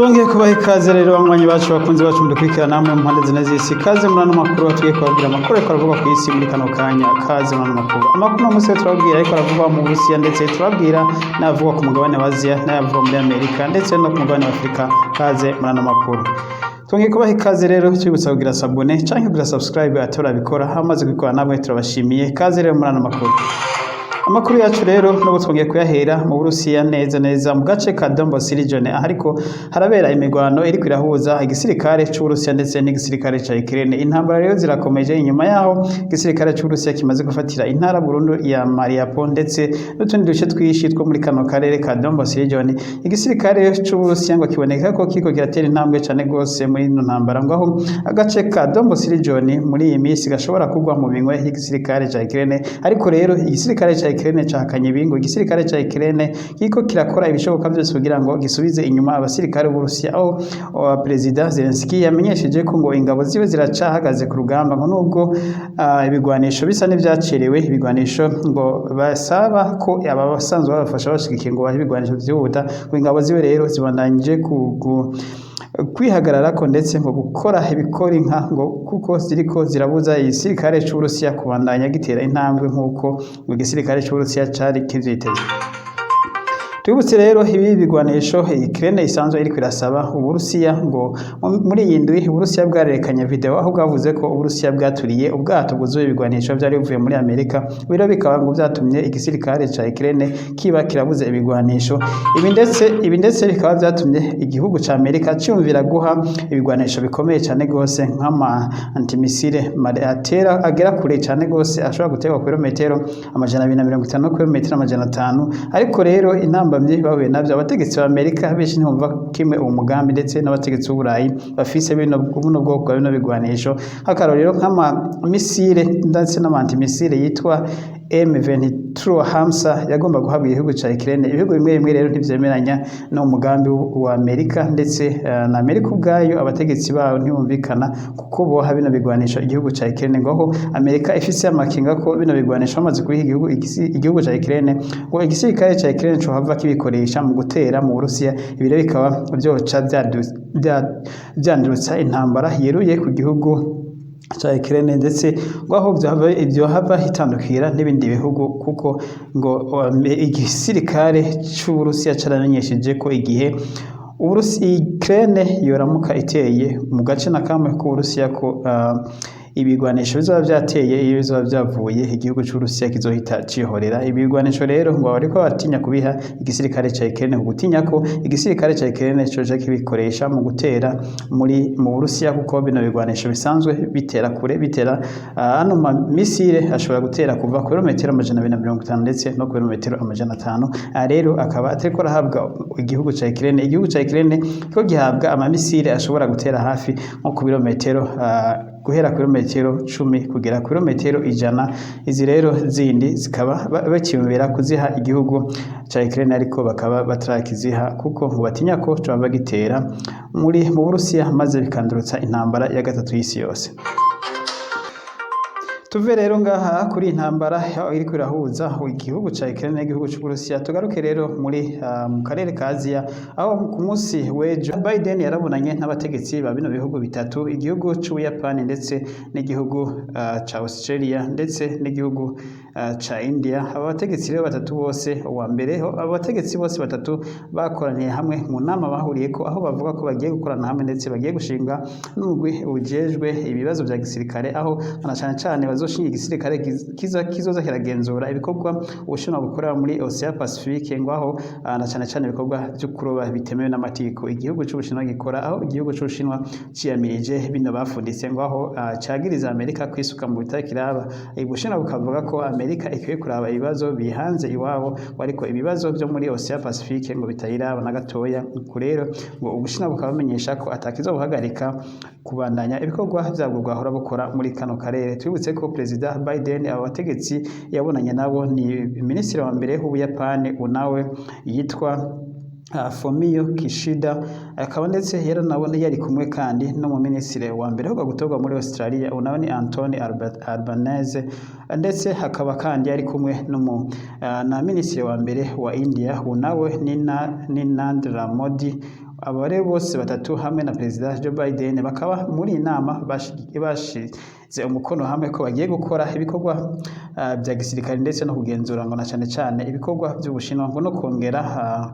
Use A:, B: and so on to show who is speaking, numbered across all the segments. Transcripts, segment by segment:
A: Twongeye kubaha ikaze rero, banywanyi bacu, bakunzi bacu mudukurikirana namwe mu mpande zine z'isi. Kaze muri ano makuru tugiye kubabwira, amakuru ariko aravugwa ku isi muri kano kanya. Kaze muri ano makuru. Amakuru uno munsi rero turababwira ariko aravugwa mu Burusiya, ndetse turababwira n'ayavugwa ku mugabane wa Aziya, n'ayavugwa muri Amerika, ndetse no ku mugabane wa Afurika. Kaze muri ano makuru. Twongeye kubaha ikaze rero, tubibutsa kugira s'abonner canke kugira subscribe atarabikora. Hamaze kubikora namwe turabashimiye. Kaze rero muri ano makuru. Amakuru yacu rero n'ubu twongeye kuyahera mu Burusiya, neza neza mu gace ka Donbas region, ahariko harabera imigwano iriko irahuza igisirikare c'Uburusiya ndetse n'igisirikare ca Ukraine. Intambara rero zirakomeje inyuma yaho igisirikare c'Uburusiya kimaze gufatira intara burundu ya Mariupol ndetse n'utundi duce twishi two muri kano karere ka Donbas region. Igisirikare c'Uburusiya ngo kiboneka ko kiriko kiratera intambwe cane gose muri ino ntambara, ngo aho agace ka Donbas region muri iyi minsi gashobora kugwa mu minwe y'igisirikare ca Ukraine. Ariko rero igisirikare ca Ukraine cahakanye ibingo. Igisirikare ca Ukraine kiriko kirakora ibishoboka byose kugira ngo gisubize inyuma abasirikare b'Uburusiya, aho Perezida Zelensky yamenyesheje ko ngo ingabo ziwe ziracahagaze ku rugamba, ngo nubwo ibigwanisho bisa n'ivyacerewe. Ibigwanisho ngo basaba ko aba basanzwe babafasha bashigikiye ngo bahe ibigwanisho vyihuta, ngo ingabo ziwe rero zibandanyije ku kwihagararako ndetse ngo gukora ibikora inka, ngo kuko ziriko zirabuza igisirikare c'Uburusiya kubandanya gitera intambwe nk'uko ngo igisirikare c'Uburusiya cari kivyiteze. Twibutse rero ibi bigwanisho Ukraine isanzwe iriko irasaba Uburusiya, ngo muri iyi ndwi Uburusiya bwarerekanye video aho bwavuze ko Uburusiya bwaturiye ubwato bwuzuye ibigwanisho vyari bivuye muri Amerika. Biro bikaba ngo vyatumye igisirikare ca Ukraine kiba kirabuze ibigwanisho. Ibi ndetse bikaba vyatumye igihugu ca Amerika ciyumvira guha ibigwanisho bikomeye cane gose, nk'ama antimissile atera agera kure cane gose, ashobora guterwa ku birometero 250 no ku birometero 500. Ariko rero intambamyi bahuye navyo, abategetsi ba Amerika benshi ntibumva kimwe uwo mugambi, ndetse n'abategetsi b'Uburayi bafise bino bwoko bwa bino bigwanisho, nk'akarorero nk'ama missile ndetse n'ama antimissile yitwa M23 Hamsa yagomba guhabwa igihugu ca Ukraine. Ibihugu bimwe bimwe rero ntivyemeranya no mugambi wa Amerika, ndetse na Amerika ubwayo abategetsi bayo ntibumvikana kuko boha bino bigwanisho igihugu ca Ukraine, ngo aho Amerika ifise amakinga ko bino bigwanisho bamaze kubiha igihugu ca Ukraine, ngo igisirikare ca Ukraine cohava kibikoresha mu gutera mu Burusiya. Ibi rero bikaba vyoca vyandurutsa intambara yeruye ku gihugu ca Ukraine, ndetse ngo aho ivyo hava hitandukira n'ibindi bihugu, kuko ngo igisirikare c'Uburusiya caramenyesheje ko igihe Ukraine yoramuka iteye mu gace na kamwe k'Uburusiya, ko ibigwanisho bizoba vyateye iyo bizoba vyavuye, igihugu c'Uburusiya kizohita cihorera. Ibigwanisho rero ngo bariko batinya kubiha igisirikare ca Ukraine ku gutinya ko igisirikare ca Ukraine coja kibikoresha mu gutera mu Burusiya, kuko bino bigwanisho bisanzwe bitera kure, bitera ano ma missile ashobora gutera kuva ku birometero 250 ndetse no ku birometero 500. Aha rero akaba atariko arahabwa igihugu ca Ukraine. Igihugu ca Ukraine ko gihabwa ama missile ashobora gutera hafi nko ku birometero guhera ku birometero 10 kugera ku birometero 100. Izi rero zindi zikaba bakiyumvira kuziha igihugu ca Ukraine, ariko bakaba batarakiziha kuko ngo batinya ko coba gitera mu Burusiya, maze bikandurutsa intambara ya gatatu y'isi yose. Tuve rero ngaha kuri intambara iriko irahuza igihugu ca Ukraine n'igihugu c'Uburusiya, tugaruke rero mu karere ka Aziya, aho ku munsi w'ejo Biden yarabonanye n'abategetsi ba bino bihugu bitatu: igihugu c'Ubuyapani, ndetse n'igihugu ca Australia, ndetse n'igihugu ca India. Aba bategetsi rero batatu bose, uwa mbere, aba bategetsi bose batatu bakoraniye hamwe mu nama bahuriyeko, aho bavuga ko bagiye gukorana hamwe ndetse bagiye gushinga n'umugwi ujejwe ibibazo vya gisirikare, aho na cane cane bazoshinga igisirikare kizoza kiragenzura ibikorwa Ubushinwa bukorera muri Ocean Pacifique, ngo aho na cane cane ibikorwa vyo kuroba bitemewe n'amategeko igihugu c'Ubushinwa gikora, aho igihugu c'Ubushinwa ciyamirije bino bafunditse, ngo aho cagiriza Amerika kwisuka mu bitakiraba. Ubushinwa bukavuga ko Amerika ikwiye kuraba ibibazo bihanze iwabo, ariko ibibazo vyo muri Ocean Pacifique ngo bitayiraba na gatoya. Uku rero ngo Ubushinwa bukaba bumenyesha ko atakizobuhagarika kubandanya ibikorwa vyabwo bwahora bukora muri kano karere. Twibutse ko Perezida Biden abo bategetsi yabonanye nabo ni minisitiri wa mbere w'Ubuyapani, unawe yitwa Fumio Kishida, akaba ndetse yaranabona yari kumwe kandi no mu minisitiri wa mbere aheruka gutorwa muri Australia, unawe ni Anthony Albanese, ndetse hakaba kandi yari kumwe na minisitiri wa mbere wa India, unawe ni Narendra Modi. Abo rero bose batatu hamwe na Perezida Joe Biden bakaba muri iyi nama bashize umukono hamwe ko bagiye gukora ibikorwa bya gisirikare ndetse no kugenzura ngo na cane cane ibikorwa by'Ubushinwa, ngo no kongera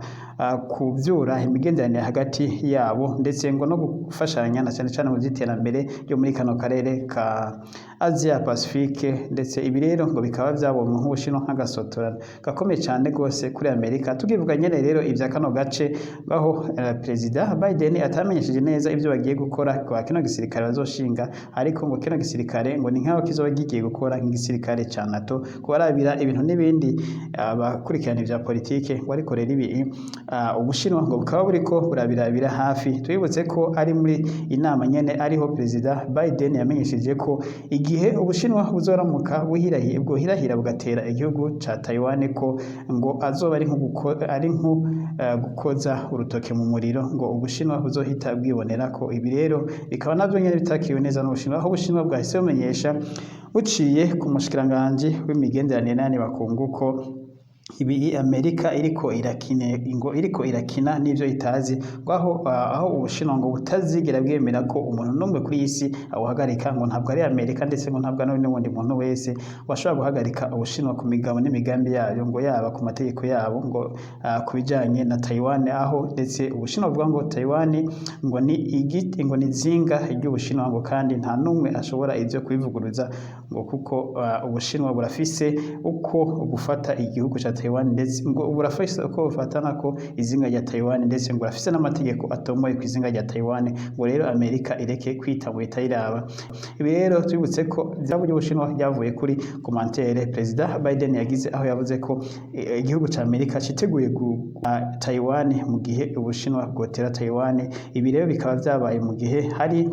A: kuvyura imigenderanire hagati yabo, ndetse ngo no gufashanya na cane cane mu by'iterambere ryo muri kano karere ka Asia Pacifique. Ndetse ibi rero ngo bikaba byabonwe nk'Ubushinwa nk'agasotorano gakomeye cyane rwose kuri Amerika. Tukivuga nyene rero ibya kano gace, aho Perezida Biden atamenyesheje neza ibyo bagiye gukora kwa kino gisirikare bazoshinga, ariko ngo kino gisirikare ngo ni nkaho kizoba gigiye gukora nk'igisirikare ca NATO, kubarabira ibintu n'ibindi abakurikirana ibya politike ngo. Ariko rero ibi Ubushinwa ngo bukaba buriko burabirabira hafi. Twibutse ko ari muri inama nyene ariho Perezida Biden yamenyesheje ko igihe Ubushinwa buzoramuka buhirahiye, bwohirahira bugatera igihugu ca Taiwan, ko ngo azoba ari nko gukoza urutoke mu muriro, ngo Ubushinwa buzohita bwibonera ko. Ibi rero bikaba navyo nyene bitakiwe neza n'Ubushinwa, aho Ubushinwa bwahise bumenyesha buciye ku mushikiranganji w'imigenderanire n'ayandi makungu ko ibi Amerika iriko irakina, ngo iriko irakina n'ivyo itazi, ngo aho Ubushinwa ngo butazigera bwemera ko umuntu n'umwe kuri iyi si awuhagarika, ngo ntabwo ari Amerika, ndetse ngo ntabwo ari n'uwundi muntu wese washobora guhagarika Ubushinwa ku migabo n'imigambi yayo, ngo yaba ku mategeko yabo, ngo ku bijanye na Taiwan, aho ndetse Ubushinwa buvuga ngo Taiwan ngo ni igiti, ngo ni zinga ry'Ubushinwa, ngo kandi nta n'umwe ashobora ivyo kubivuguruza, ngo kuko Ubushinwa burafise uko gufata igihugu ca Taiwan, ndetse ngo burafise uko bufatana ko izinga rya Taiwan, ndetse ngo burafise n'amategeko atomoye ku izinga rya Taiwan, ngo rero Amerika ireke kwita ngo itayiraba. Ibi rero twibutse ko byaba by'Ubushinwa byavuye kuri commentaire Perezida Biden yagize, aho yavuze ko igihugu ca Amerika citeguye Taiwan mu gihe Ubushinwa bwotera Taiwan. Ibi rero bikaba byabaye mu gihe hari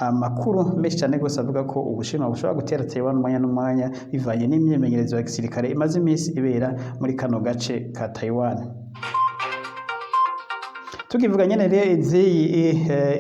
A: amakuru menshi cyane gose avuga ko Ubushinwa bushobora gutera Taiwan umwanya n'umwanya, bivanye n'imyimenyerezo ya gisirikare imaze iminsi ibera muri kano gace ka Taiwan. Tukivuga nyene rero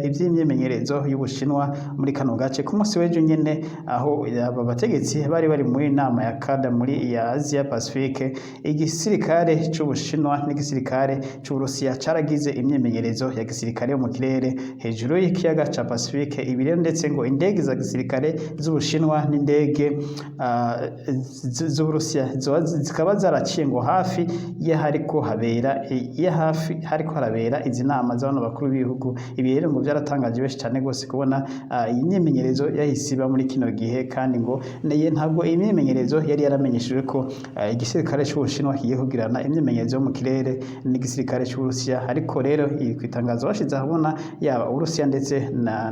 A: ivy'imyimenyerezo y'Ubushinwa muri kano gace, ku munsi w'ejo nyene, aho aba bategetsi bari bari muri nama ya kada muri ya Asia Pacifique, igisirikare c'Ubushinwa n'igisirikare c'Uburusiya caragize imyimenyerezo ya gisirikare yo mu kirere hejuru y'ikiyaga ca Pacifique. Ibi rero ndetse ngo indege za gisirikare z'Ubushinwa n'indege z'Uburusiya zikaba zaraciye ngo hafi y'ahariko habera, ya hafi hariko harabera izi nama z'abano bakuru b'ibihugu. Ibi rero ngo byaratangaje benshi cyane rwose kubona iyi myimenyerezo yahise iba muri kino gihe, kandi ngo ntabwo iyi myimenyerezo yari yaramenyeshejwe ko igisirikare c'Ubushinwa kigiye kugirana imyimenyerezo yo mu kirere n'igisirikare c'Uburusiya. Ariko rero iri ku itangazo bashize ahabona, yaba Uburusiya ndetse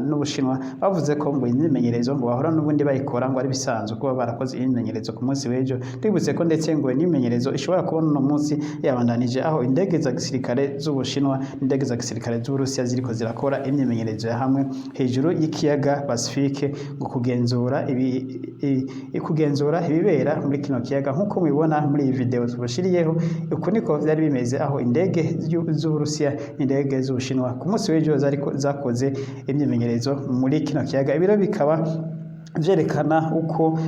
A: n'Ubushinwa bavuze ko ngo imyimenyerezo ngo bahora n'ubundi bayikora, ngo ari bisanzwe kuba barakoze imyimenyerezo ku munsi w'ejo. Twibutse ko ndetse ngo imyimenyerezo ishobora kubona uno munsi yabandanije, aho indege za gisirikare z'Ubushinwa n'indege za gisirikare z'Uburusiya ziriko zirakora imyimenyerezo ya hamwe hejuru y'ikiyaga Pacifique, ngo kugenzura ibibera muri kino kiyaga. Nk'uko mubibona muri iyi video tubashiriyeho, uku niko vyari bimeze, aho indege z'Uburusiya n'indege z'Ubushinwa ku munsi w'ejo zariko zakoze imyimenyerezo muri kino kiyaga. Ibiro bikaba vyerekana uko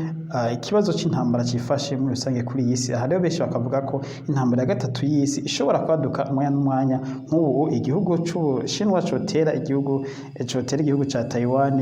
A: ikibazo c'intambara cifashe muri rusange kuri iyi si. Aha rero benshi bakavuga ko intambara ya gatatu y'isi ishobora kwaduka umwanya n'umwanya, nk'ubu igihugu c'Ubushinwa cotera igihugu ca Taiwan,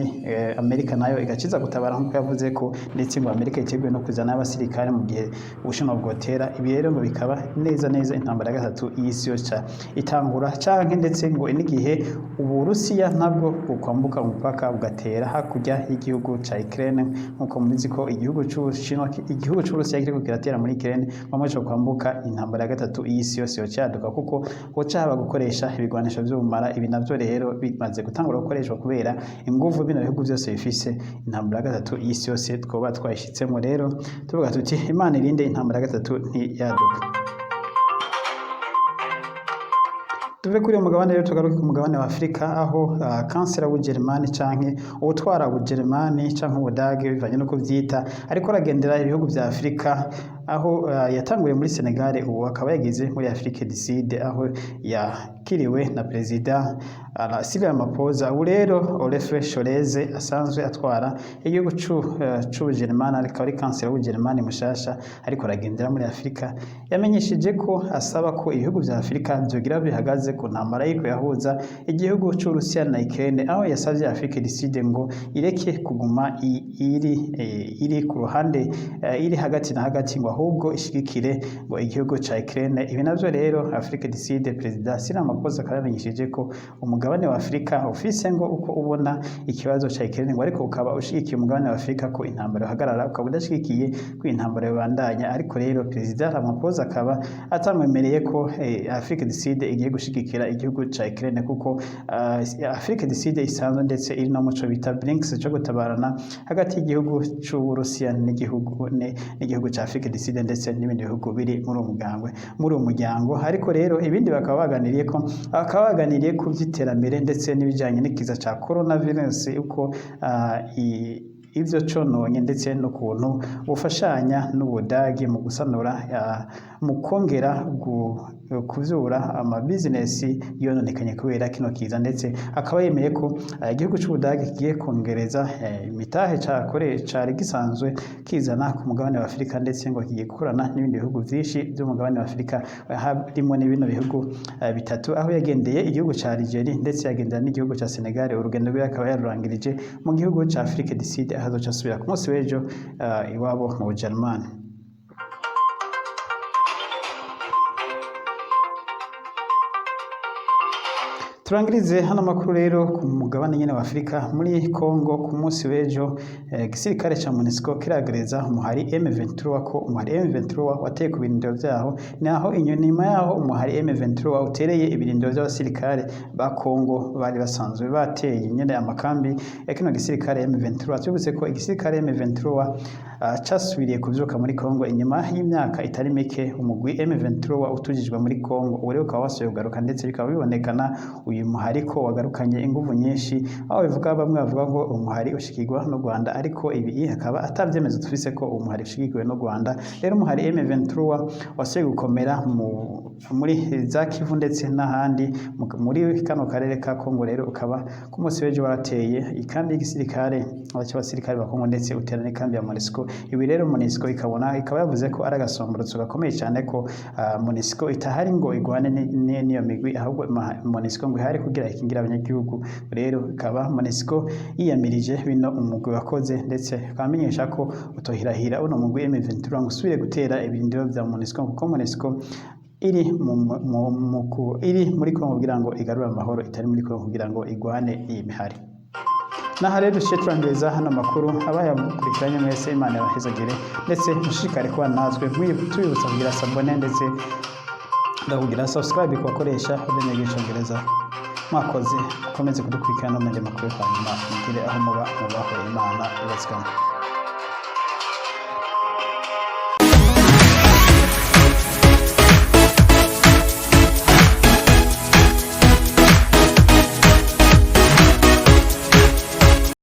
A: Amerika nayo igaciza gutabara nk'uko yavuze ko ndetse ngo Amerika yiteguye no kuzana abasirikare mu gihe Ubushinwa bwotera. Ibi rero ngo bikaba neza neza intambara ya gatatu y'isi yose itangura, canke ndetse ngo n'igihe Uburusiya nabwo bukwambuka umupaka bugatera hakurya y'igihugu ca Ukraine, nkuko muzi ko igihugu c'Ubushinwa, igihugu c'Uburusiya kiriko kiratera muri Ukraine, bamwe co kwambuka, intambara ya gatatu y'isi yose yocaduka, kuko hoca haba gukoresha ibigwanisho vy'ubumara. Ibi navyo rero bimaze gutangura gukoreshwa kubera inguvu bino bihugu vyose bifise. Intambara ya gatatu y'isi yose twoba twayishitsemo. Rero tuvuga tuti Imana irinde intambara ya gatatu ntiyaduka. Tuve kuri uwo mugabane rero tugaruke ku mugabane wa Afrika, aho kansera w'Ubujeremani canke uwutwara Ubujeremani canke Ubudage, bivanye nuko vyita, ariko aragendera ibihugu vya Afrika. Aho yatanguye muri Senegal, ubu akaba yageze muri Afrique du Sud, aho yakiriwe na Perezida Cyril Ramaphosa. Ubu rero Olaf Scholz asanzwe atwara igihugu c'Ubujerumani, akaba ari kanseri w'Ubujerumani mushasha ariko aragendera muri Afrika, yamenyesheje ko asaba ko ibihugu vya Afrika vyogira bihagaze ku ntambara iriko yahuza igihugu c'Uburusiya na Ukraine, aho yasavye Afrique du Sud ngo ireke kuguma iri ku ruhande, iri hagati na hagati, ngo ahubwo ishigikire ngo igihugu ca Ukraine. Ibi navyo rero Afrique du Sud, Perezida Cyril Ramaphosa akaba yamenyesheje ko umugabane wa Afrika ufise ngo uko ubona ikibazo ca Ukraine, ngo ariko ukaba ushigikiye umugabane wa Afrika ko intambara ihagarara, ukaba udashigikiye ko intambara yobandanya. Ariko rero Perezida Ramaphosa akaba atamwemereye ko Afrique du Sud igiye gushigikira igihugu ca Ukraine, kuko Afrique du Sud isanzwe ndetse iri no muco bita BRICS, co gutabarana hagati y'igihugu c'Uburusiya n'igihugu ca Afrique du Sud ndetse n'ibindi bihugu biri muri uwo mugambwe, muri uwo muryango. Ariko rero ibindi bakaba baganiriye ku vy'iterambere ndetse n'ibijanye n'ikiza ca coronavirus, uko ivyo cononye, ndetse n'ukuntu bufashanya n'Ubudagi mu gusanura, mu kongera kuvyura amabizinesi yononekanye kubera kino kiza. Ndetse akaba yemeye ko igihugu c'Ubudagi kigiye kongereza imitahe cari gisanzwe kizana ku mugabane wa Afrika, ndetse ngo kigiye gukorana n'ibindi bihugu vyinshi vy'umugabane wa Afrika, harimo n'ibino bihugu bitatu, aho yagendeye igihugu ca Algeria ndetse yagendera n'igihugu ca Senegal. Urugendo rwiwe akaba yarurangirije mu gihugu ca Afrique du Sud, aho azoca asubira ku munsi w'ejo iwabo mu Bujerumani. Turangirize hano makuru rero ku mugabane nyene wa Afrika, muri Congo. Ku munsi w'ejo igisirikare ca MONUSCO kiragereza umuhari M23 ko umuhari M23 wateye ku birindiro vyaho. Naho inyuma yaho umuhari M23 utereye ibirindiro vy'abasirikare ba Congo bari basanzwe bateye nyene amakambi ya kino gisirikare M23. Tubutse ko igisirikare M23 casubiriye kuvyuka muri Congo inyuma y'imyaka itari mike umugwi M23 utujijwe muri Congo. Ubu rero ukaba wasubiye kugaruka, ndetse bikaba bibonekana uyu muhari ko wagarukanye inguvu nyinshi, aho bivuga, bamwe bavuga ngo umuhari ushikirwa n'u Rwanda, ariko ibi hakaba atavyemezo dufise ko umuhari ushigikiwe n'u Rwanda. Rero umuhari M23 wasubiye gukomera muri za Kivu ndetse n'ahandi muri kano karere ka Congo. Rero ukaba ku munsi w'ejo warateye ikambi y'igisirikare cy'abasirikare ba Congo, ndetse utera n'ikambi ya MONUSCO. Ibi rero MONUSCO ikaba yavuze ko ari agasomborotso gakomeye cyane, ko MONUSCO itahari ngo igwane n'iyo migwi, ahubwo MONUSCO ngo ihari kugira ikingire abanyagihugu. Rero ikaba MONUSCO yiyamirije bino umugwi wakoze, ndetse ikaba ko utohirahira uno mugwi M23 ngo usubire gutera ibirindiro vya MONUSCO, kuko MONUSCO iri mu, mu, mu, iri muri Congo kugira ngo igarure amahoro, itari muri Congo kugira ngo igwane iyi mihari. Naha rero duciye turangiriza hano makuru. Abayakurikiranye mwese, Imana yabahezagire, ndetse mushishikare kuba natwe. Tubibutsa kugira s'abonner ndetse ndakugira subscribe ku bakoresha ururimi rw'Icongereza. Mwakoze, mukomeze kudukurikirana no mu yandi makuru. Hanyuma mugire aho muba mubahore, Imana ibazigame.